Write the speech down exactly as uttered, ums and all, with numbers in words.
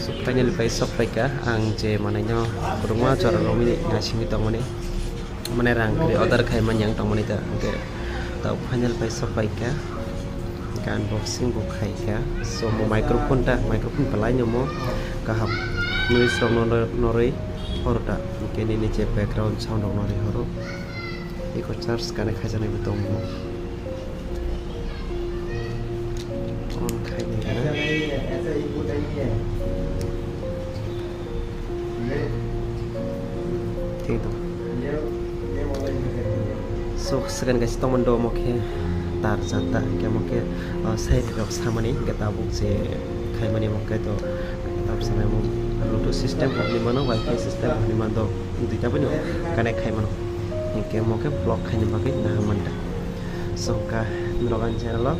Finally bai sok paikha ang je manai no kwbangma jora romwi naisingwi tongmani, mane rang kwrwi order khai manya ang tongmani ta, hwnkhe ta final bai sok paikha, hwnkhe unboxing bo khaikha. So mo microphone ta, microphone belai no mo kaham noise rok no norwi horo ta, hwnkhe nini je background sound rok norwi horo. Eko charge connect khaijaknai bo tongo. On khainai na. Thik tong. So, second kaisa tongmani do, omo khe tar jata, hwnkhe omo khe, ah, side rok samani, hwnkhe tabuk je khaimani omo khe to, tabuk sanai omo Bluetooth system bo hinwi mano, Wi-Fi system bo hinwi mano, duita bono connect khai mano. Hwnkhe omo khe vlog khaina bagwi naham manta. So, hwnkha norok ani channel o